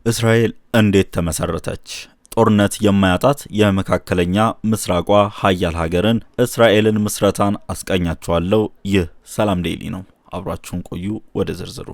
እስራኤል እንዴት ተመሰረተች? ጦርነት የማያጣት የመካከለኛ ምስራቋ ሀያል ሀገርን እስራኤልን ምስረታን አስቃኛችኋለሁ። ይህ ሰላም ዴይሊ ነው። አብራችሁን ቆዩ። ወደ ዝርዝሩ።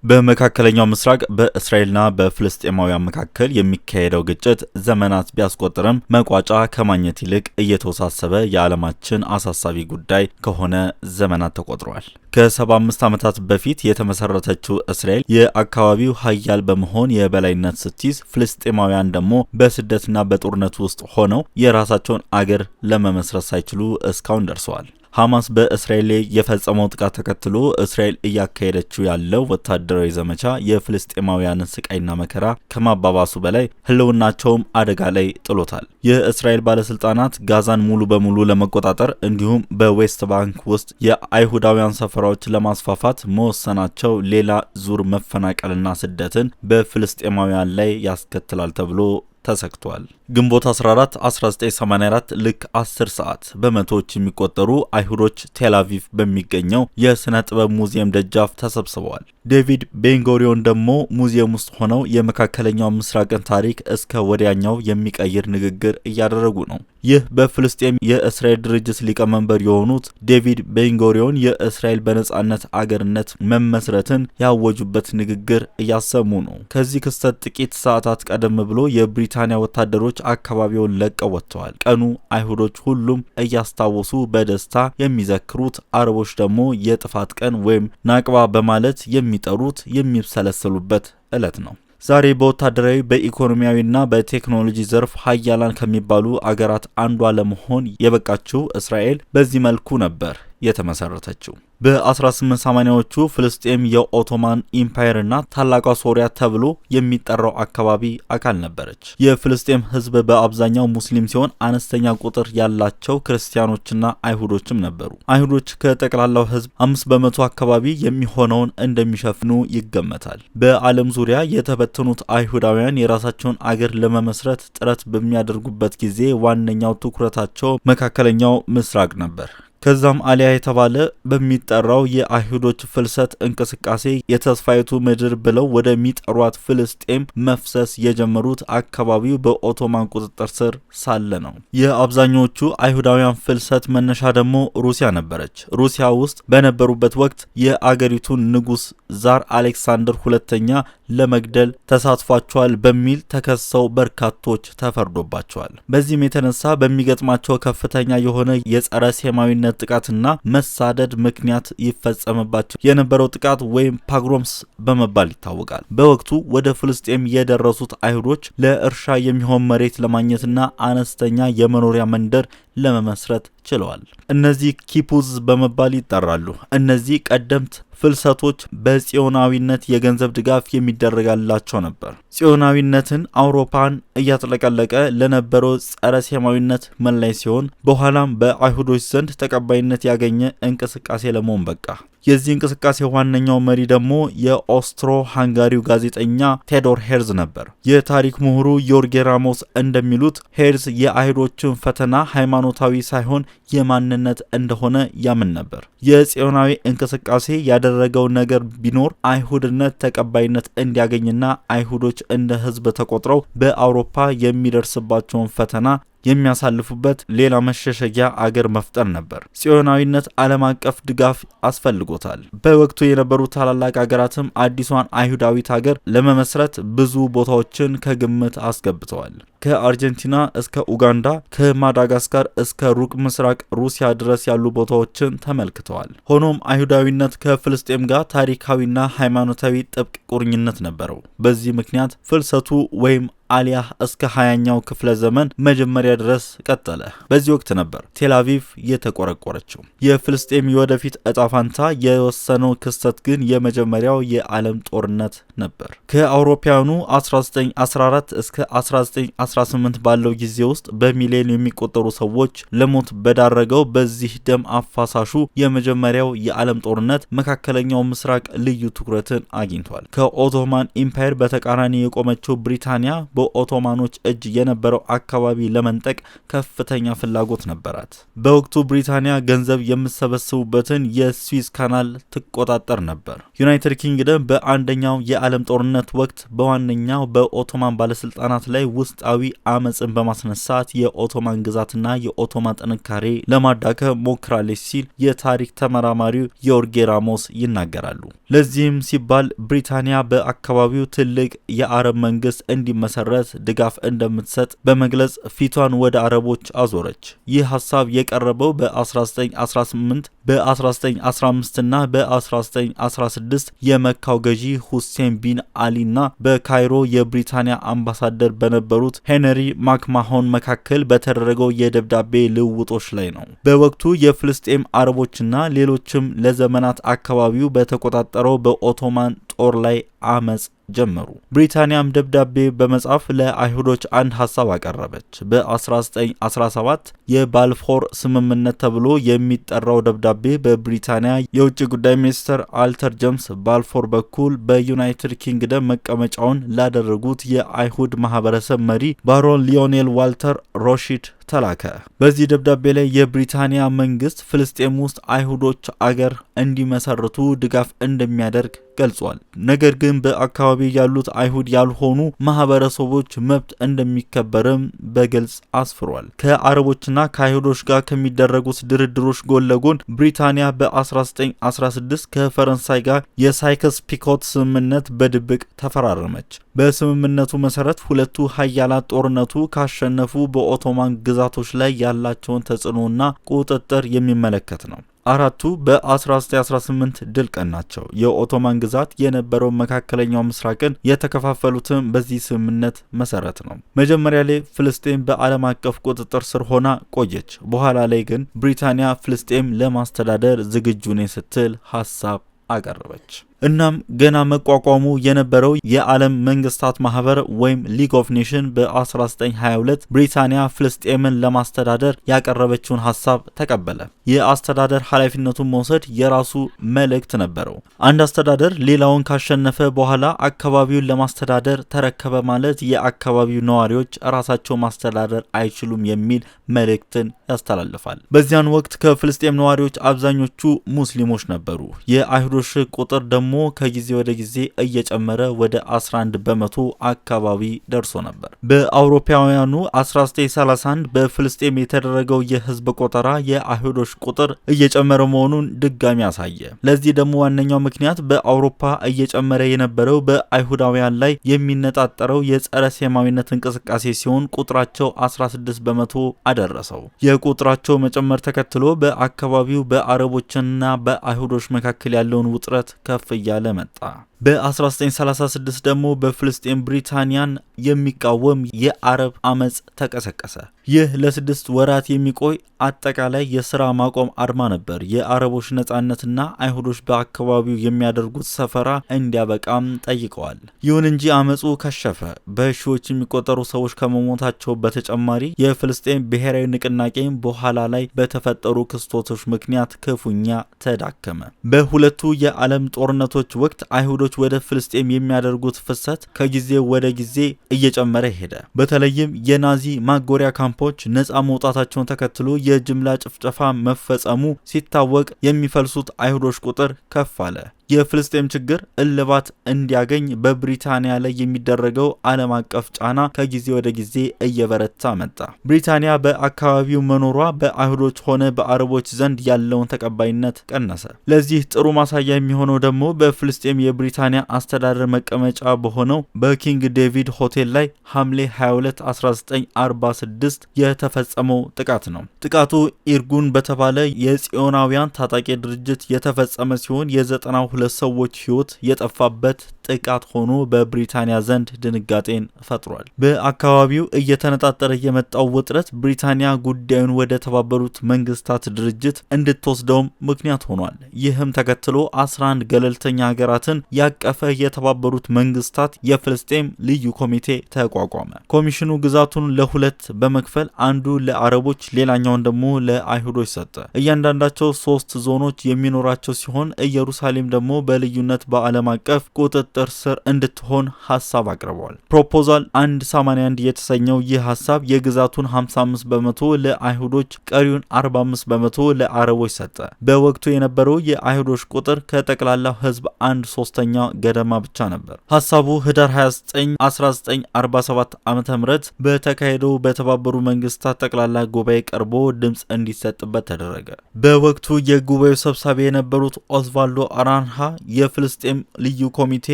በመካከለኛው ምስራቅ በእስራኤልና በፍልስጤማውያን መካከል የሚካሄደው ግጭት ዘመናት ቢያስቆጥርም መቋጫ ከማግኘት ይልቅ እየተወሳሰበ የዓለማችን አሳሳቢ ጉዳይ ከሆነ ዘመናት ተቆጥረዋል። ከ75 ዓመታት በፊት የተመሰረተችው እስራኤል የአካባቢው ሀያል በመሆን የበላይነት ስትይዝ፣ ፍልስጤማውያን ደግሞ በስደትና በጦርነት ውስጥ ሆነው የራሳቸውን አገር ለመመስረት ሳይችሉ እስካሁን ደርሰዋል። ሐማስ በእስራኤል ላይ የፈጸመው ጥቃት ተከትሎ እስራኤል እያካሄደችው ያለው ወታደራዊ ዘመቻ የፍልስጤማውያንን ስቃይና መከራ ከማባባሱ በላይ ሕልውናቸውም አደጋ ላይ ጥሎታል። የእስራኤል ባለስልጣናት ጋዛን ሙሉ በሙሉ ለመቆጣጠር እንዲሁም በዌስት ባንክ ውስጥ የአይሁዳውያን ሰፈራዎች ለማስፋፋት መወሰናቸው ሌላ ዙር መፈናቀልና ስደትን በፍልስጤማውያን ላይ ያስከትላል ተብሎ ተሰግቷል። ግንቦት 14 1984 ልክ 10 ሰዓት በመቶዎች የሚቆጠሩ አይሁዶች ቴል አቪቭ በሚገኘው የሥነ ጥበብ ሙዚየም ደጃፍ ተሰብስበዋል። ዴቪድ ቤንጎሪዮን ደግሞ ሙዚየም ውስጥ ሆነው የመካከለኛው ምስራቅን ታሪክ እስከ ወዲያኛው የሚቀይር ንግግር እያደረጉ ነው። ይህ በፍልስጤም የእስራኤል ድርጅት ሊቀመንበር የሆኑት ዴቪድ ቤንጎሪዮን የእስራኤል በነጻነት አገርነት መመስረትን ያወጁበት ንግግር እያሰሙ ነው። ከዚህ ክስተት ጥቂት ሰዓታት ቀደም ብሎ የብሪታንያ ወታደሮች አካባቢውን ለቀው ወጥተዋል። ቀኑ አይሁዶች ሁሉም እያስታወሱ በደስታ የሚዘክሩት፣ አረቦች ደግሞ የጥፋት ቀን ወይም ናቅባ በማለት የሚጠሩት የሚብሰለሰሉበት ዕለት ነው። ዛሬ በወታደራዊ፣ በኢኮኖሚያዊና በቴክኖሎጂ ዘርፍ ሀያላን ከሚባሉ አገራት አንዷ ለመሆን የበቃችው እስራኤል በዚህ መልኩ ነበር የተመሰረተችው። በ1880ዎቹ ፍልስጤም የኦቶማን ኢምፓየርና ታላቋ ሶሪያ ተብሎ የሚጠራው አካባቢ አካል ነበረች። የፍልስጤም ሕዝብ በአብዛኛው ሙስሊም ሲሆን አነስተኛ ቁጥር ያላቸው ክርስቲያኖችና አይሁዶችም ነበሩ። አይሁዶች ከጠቅላላው ሕዝብ 5% አካባቢ የሚሆነውን እንደሚሸፍኑ ይገመታል። በዓለም ዙሪያ የተበተኑት አይሁዳውያን የራሳቸውን አገር ለመመስረት ጥረት በሚያደርጉበት ጊዜ ዋነኛው ትኩረታቸው መካከለኛው ምስራቅ ነበር። ከዛም አሊያ የተባለ በሚጠራው የአይሁዶች ፍልሰት እንቅስቃሴ የተስፋይቱ ምድር ብለው ወደሚጠሯት ፍልስጤም መፍሰስ የጀመሩት አካባቢው በኦቶማን ቁጥጥር ስር ሳለ ነው። የአብዛኞቹ አይሁዳውያን ፍልሰት መነሻ ደግሞ ሩሲያ ነበረች። ሩሲያ ውስጥ በነበሩበት ወቅት የአገሪቱን ንጉሥ ዛር አሌክሳንደር ሁለተኛ ለመግደል ተሳትፏቸዋል በሚል ተከሰው በርካቶች ተፈርዶባቸዋል። በዚህም የተነሳ በሚገጥማቸው ከፍተኛ የሆነ የጸረ ሴማዊነት ጥቃትና መሳደድ ምክንያት ይፈጸምባቸው የነበረው ጥቃት ወይም pogroms በመባል ይታወቃል። በወቅቱ ወደ ፍልስጤም የደረሱት አይሁዶች ለእርሻ የሚሆን መሬት ለማግኘትና አነስተኛ የመኖሪያ መንደር ለመመስረት ችለዋል። እነዚህ ኪቡትዝ በመባል ይጠራሉ። እነዚህ ቀደምት ፍልሰቶች በጽዮናዊነት የገንዘብ ድጋፍ የሚደረጋላቸው ነበር። ጽዮናዊነትን አውሮፓን እያጥለቀለቀ ለነበረው ጸረ ሴማዊነት መላይ ሲሆን በኋላም በአይሁዶች ዘንድ ተቀባይነት ያገኘ እንቅስቃሴ ለመሆን በቃ። የዚህ እንቅስቃሴ ዋነኛው መሪ ደግሞ የኦስትሮ ሃንጋሪው ጋዜጠኛ ቴዎዶር ሄርዝ ነበር። የታሪክ ምሁሩ ዮርጌ ራሞስ እንደሚሉት ሄርዝ የአይሁዶችን ፈተና ሃይማኖታዊ ሳይሆን የማንነት እንደሆነ ያምን ነበር። የጽዮናዊ እንቅስቃሴ ያደረገው ነገር ቢኖር አይሁድነት ተቀባይነት እንዲያገኝና አይሁዶች እንደ ሕዝብ ተቆጥረው በአውሮፓ የሚደርስባቸውን ፈተና የሚያሳልፉበት ሌላ መሸሸጊያ አገር መፍጠር ነበር። ጽዮናዊነት ዓለም አቀፍ ድጋፍ አስፈልጎታል። በወቅቱ የነበሩ ታላላቅ አገራትም አዲሷን አይሁዳዊት ሀገር ለመመስረት ብዙ ቦታዎችን ከግምት አስገብተዋል። ከአርጀንቲና እስከ ኡጋንዳ፣ ከማዳጋስካር እስከ ሩቅ ምስራቅ ሩሲያ ድረስ ያሉ ቦታዎችን ተመልክተዋል። ሆኖም አይሁዳዊነት ከፍልስጤም ጋር ታሪካዊና ሃይማኖታዊ ጥብቅ ቁርኝነት ነበረው። በዚህ ምክንያት ፍልሰቱ ወይም አሊያህ እስከ 20ኛው ክፍለ ዘመን መጀመሪያ ድረስ ቀጠለ። በዚህ ወቅት ነበር ቴል አቪቭ የተቆረቆረችው። የፍልስጤም የወደፊት እጣ ፋንታ የወሰነው ክስተት ግን የመጀመሪያው የዓለም ጦርነት ነበር። ከአውሮፓውያኑ 1914 እስከ 1918 ባለው ጊዜ ውስጥ በሚሊዮን የሚቆጠሩ ሰዎች ለሞት በዳረገው በዚህ ደም አፋሳሹ የመጀመሪያው የዓለም ጦርነት መካከለኛው ምስራቅ ልዩ ትኩረትን አግኝቷል። ከኦቶማን ኢምፓየር በተቃራኒ የቆመችው ብሪታንያ በኦቶማኖች እጅ የነበረው አካባቢ ለመንጠቅ ከፍተኛ ፍላጎት ነበራት። በወቅቱ ብሪታንያ ገንዘብ የምትሰበስቡበትን የስዊዝ ካናል ትቆጣጠር ነበር። ዩናይትድ ኪንግደም በአንደኛው የዓለም ጦርነት ወቅት በዋነኛው በኦቶማን ባለስልጣናት ላይ ውስጣዊ አመፅን በማስነሳት የኦቶማን ግዛትና የኦቶማን ጥንካሬ ለማዳከም ሞክራለች ሲል የታሪክ ተመራማሪው ዮርጌ ራሞስ ይናገራሉ። ለዚህም ሲባል ብሪታንያ በአካባቢው ትልቅ የአረብ መንግስት እንዲመሰረት ድጋፍ እንደምትሰጥ በመግለጽ ፊቷን ወደ አረቦች አዞረች። ይህ ሀሳብ የቀረበው በ1918፣ በ1915 እና በ1916 የመካው ገዢ ሁሴን ቢን አሊና በካይሮ የብሪታንያ አምባሳደር በነበሩት ሄነሪ ማክማሆን መካከል በተደረገው የደብዳቤ ልውውጦች ላይ ነው። በወቅቱ የፍልስጤም አረቦችና ሌሎችም ለዘመናት አካባቢው በተቆጣጠረው በኦቶማን ጦር ላይ አመጽ ጀመሩ። ብሪታንያም ደብዳቤ በመጻፍ ለአይሁዶች አንድ ሀሳብ አቀረበች። በ1917 የባልፎር ስምምነት ተብሎ የሚጠራው ደብዳቤ በብሪታንያ የውጭ ጉዳይ ሚኒስትር አልተር ጀምስ ባልፎር በኩል በዩናይትድ ኪንግደም መቀመጫውን ላደረጉት የአይሁድ ማህበረሰብ መሪ ባሮን ሊዮኔል ዋልተር ሮሺድ ተላከ። በዚህ ደብዳቤ ላይ የብሪታንያ መንግስት ፍልስጤም ውስጥ አይሁዶች አገር እንዲመሰርቱ ድጋፍ እንደሚያደርግ ገልጿል። ነገር ግን በአካባቢ ያሉት አይሁድ ያልሆኑ ማህበረሰቦች መብት እንደሚከበርም በግልጽ አስፍሯል። ከአረቦችና ከአይሁዶች ጋር ከሚደረጉት ድርድሮች ጎን ለጎን ብሪታንያ በ1916 ከፈረንሳይ ጋር የሳይክስ ፒኮት ስምምነት በድብቅ ተፈራረመች። በስምምነቱ መሰረት ሁለቱ ሀያላት ጦርነቱ ካሸነፉ በኦቶማን ግዛቶች ላይ ያላቸውን ተጽዕኖና ቁጥጥር የሚመለከት ነው። አራቱ በ1918 ድል ቀናቸው። የኦቶማን ግዛት የነበረው መካከለኛው ምስራቅን የተከፋፈሉትም በዚህ ስምምነት መሰረት ነው። መጀመሪያ ላይ ፍልስጤም በዓለም አቀፍ ቁጥጥር ስር ሆና ቆየች። በኋላ ላይ ግን ብሪታንያ ፍልስጤም ለማስተዳደር ዝግጁ ነኝ ስትል ሀሳብ አቀረበች። እናም ገና መቋቋሙ የነበረው የዓለም መንግስታት ማህበር ወይም League of Nation በ1922 ብሪታንያ ፍልስጤምን ለማስተዳደር ያቀረበችውን ሀሳብ ተቀበለ። የአስተዳደር ኃላፊነቱን መውሰድ የራሱ መልእክት ነበረው። አንድ አስተዳደር ሌላውን ካሸነፈ በኋላ አካባቢውን ለማስተዳደር ተረከበ ማለት የአካባቢው ነዋሪዎች ራሳቸው ማስተዳደር አይችሉም የሚል መልእክትን ያስተላልፋል። በዚያን ወቅት ከፍልስጤም ነዋሪዎች አብዛኞቹ ሙስሊሞች ነበሩ። የአይሁዶች ቁጥር ደግሞ ከጊዜ ወደ ጊዜ እየጨመረ ወደ 11% አካባቢ ደርሶ ነበር። በአውሮፓውያኑ 1931 በፍልስጤም የተደረገው የህዝብ ቆጠራ የአይሁዶች ቁጥር እየጨመረ መሆኑን ድጋሚ አሳየ። ለዚህ ደግሞ ዋነኛው ምክንያት በአውሮፓ እየጨመረ የነበረው በአይሁዳውያን ላይ የሚነጣጠረው የጸረ ሴማዊነት እንቅስቃሴ ሲሆን ቁጥራቸው 16% አደረሰው። የቁጥራቸው መጨመር ተከትሎ በአካባቢው በአረቦችና በአይሁዶች መካከል ያለውን ውጥረት ከፍ እያለ መጣ። በ1936 ደግሞ በፍልስጤም ብሪታንያን የሚቃወም የአረብ አመጽ ተቀሰቀሰ። ይህ ለ6 ወራት የሚቆይ አጠቃላይ የስራ ማቆም አድማ ነበር። የአረቦች ነጻነትና አይሁዶች በአካባቢው የሚያደርጉት ሰፈራ እንዲያበቃም ጠይቀዋል። ይሁን እንጂ አመጹ ከሸፈ። በሺዎች የሚቆጠሩ ሰዎች ከመሞታቸው በተጨማሪ የፍልስጤም ብሔራዊ ንቅናቄም በኋላ ላይ በተፈጠሩ ክስተቶች ምክንያት ክፉኛ ተዳከመ። በሁለቱ የዓለም ጦርነቶች ወቅት አይሁዶች ወደ ፍልስጤም የሚያደርጉት ፍሰት ከጊዜ ወደ ጊዜ እየጨመረ ሄደ። በተለይም የናዚ ማጎሪያ ካምፖች ነፃ መውጣታቸውን ተከትሎ የጅምላ ጭፍጨፋ መፈጸሙ ሲታወቅ የሚፈልሱት አይሁዶች ቁጥር ከፍ አለ። የፍልስጤም ችግር እልባት እንዲያገኝ በብሪታንያ ላይ የሚደረገው ዓለም አቀፍ ጫና ከጊዜ ወደ ጊዜ እየበረታ መጣ። ብሪታንያ በአካባቢው መኖሯ በአይሁዶች ሆነ በአረቦች ዘንድ ያለውን ተቀባይነት ቀነሰ። ለዚህ ጥሩ ማሳያ የሚሆነው ደግሞ በፍልስጤም የብሪታንያ አስተዳደር መቀመጫ በሆነው በኪንግ ዴቪድ ሆቴል ላይ ሐምሌ 22 1946 የተፈጸመው ጥቃት ነው። ጥቃቱ ኢርጉን በተባለ የጽዮናውያን ታጣቂ ድርጅት የተፈጸመ ሲሆን የ92 ሰዎች ሕይወት የጠፋበት ጥቃት ሆኖ በብሪታንያ ዘንድ ድንጋጤን ፈጥሯል። በአካባቢው እየተነጣጠረ የመጣው ውጥረት ብሪታንያ ጉዳዩን ወደ ተባበሩት መንግስታት ድርጅት እንድትወስደውም ምክንያት ሆኗል። ይህም ተከትሎ 11 ገለልተኛ ሀገራትን ያቀፈ የተባበሩት መንግስታት የፍልስጤም ልዩ ኮሚቴ ተቋቋመ። ኮሚሽኑ ግዛቱን ለሁለት በመክፈል አንዱ ለአረቦች ሌላኛውን ደግሞ ለአይሁዶች ሰጠ። እያንዳንዳቸው 3 ዞኖች የሚኖራቸው ሲሆን ኢየሩሳሌም ደግሞ ደግሞ በልዩነት በዓለም አቀፍ ቁጥጥር ስር እንድትሆን ሀሳብ አቅርበዋል። Proposal 181 የተሰኘው ይህ ሀሳብ የግዛቱን 55% ለአይሁዶች፣ ቀሪውን 45% ለአረቦች ሰጠ። በወቅቱ የነበረው የአይሁዶች ቁጥር ከጠቅላላው ሕዝብ 1/3 ገደማ ብቻ ነበር። ሀሳቡ ህዳር 29 1947 ዓ.ም በተካሄደው በተባበሩ መንግስታት ጠቅላላ ጉባኤ ቀርቦ ድምፅ እንዲሰጥበት ተደረገ። በወቅቱ የጉባኤው ሰብሳቢ የነበሩት ኦስቫልዶ አራንሃ የፍልስጤም ልዩ ኮሚቴ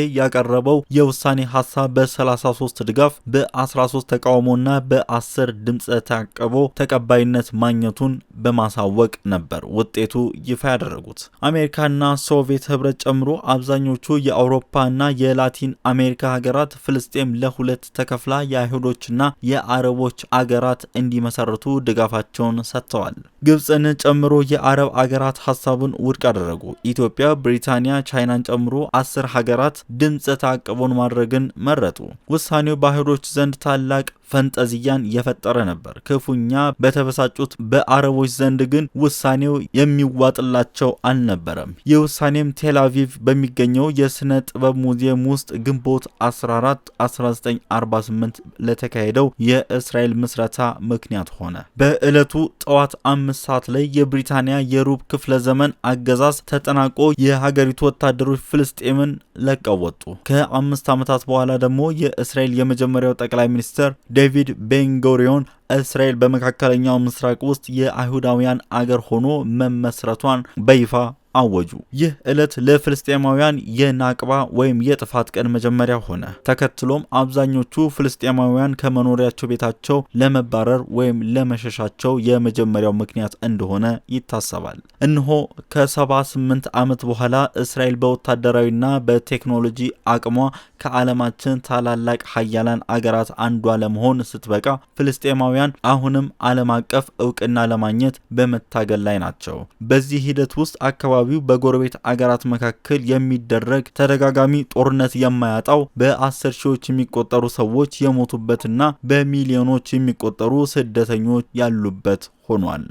ያቀረበው የውሳኔ ሀሳብ በ33 ድጋፍ፣ በ13 ተቃውሞና በ10 ድምፀ ተአቅቦ ተቀባይነት ማግኘቱን በማሳወቅ ነበር ውጤቱ ይፋ ያደረጉት። አሜሪካና ሶቪየት ህብረት ጨምሮ አብዛኞቹ የአውሮፓና የላቲን አሜሪካ ሀገራት ፍልስጤም ለሁለት ተከፍላ የአይሁዶችና የአረቦች አገራት እንዲመሰርቱ ድጋፋቸውን ሰጥተዋል። ግብፅን ጨምሮ የአረብ አገራት ሀሳቡን ውድቅ አደረጉ። ኢትዮጵያ፣ ብሪታንያ፣ ቻይናን ጨምሮ 10 ሀገራት ድምፀ ተአቅቦን ማድረግን መረጡ። ውሳኔው በአይሁዶች ዘንድ ታላቅ ፈንጠዝያን የፈጠረ ነበር። ክፉኛ በተበሳጩት በአረቦች ዘንድ ግን ውሳኔው የሚዋጥላቸው አልነበረም። ይህ ውሳኔም ቴል አቪቭ በሚገኘው የስነ ጥበብ ሙዚየም ውስጥ ግንቦት 14 1948 ለተካሄደው የእስራኤል ምስረታ ምክንያት ሆነ። በዕለቱ ጠዋት 5 ሰዓት ላይ የብሪታንያ የሩብ ክፍለ ዘመን አገዛዝ ተጠናቆ የሀገሪቱ ወታደሮች ፍልስጤምን ለቀው ወጡ። ከ5 ዓመታት በኋላ ደግሞ የእስራኤል የመጀመሪያው ጠቅላይ ሚኒስትር ዴቪድ ቤንጎሪዮን እስራኤል በመካከለኛው ምስራቅ ውስጥ የአይሁዳውያን አገር ሆኖ መመስረቷን በይፋ አወጁ። ይህ ዕለት ለፍልስጤማውያን የናቅባ ወይም የጥፋት ቀን መጀመሪያ ሆነ። ተከትሎም አብዛኞቹ ፍልስጤማውያን ከመኖሪያቸው ቤታቸው ለመባረር ወይም ለመሸሻቸው የመጀመሪያው ምክንያት እንደሆነ ይታሰባል። እነሆ ከ78 ዓመት በኋላ እስራኤል በወታደራዊና በቴክኖሎጂ አቅሟ ከዓለማችን ታላላቅ ሀያላን አገራት አንዷ ለመሆን ስትበቃ፣ ፍልስጤማውያን አሁንም ዓለም አቀፍ እውቅና ለማግኘት በመታገል ላይ ናቸው። በዚህ ሂደት ውስጥ አካባቢው በጎረቤት አገራት መካከል የሚደረግ ተደጋጋሚ ጦርነት የማያጣው፣ በ10 ሺዎች የሚቆጠሩ ሰዎች የሞቱበትና በሚሊዮኖች የሚቆጠሩ ስደተኞች ያሉበት ሆኗል።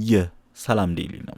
ይህ ሰላም ዴይሊ ነው።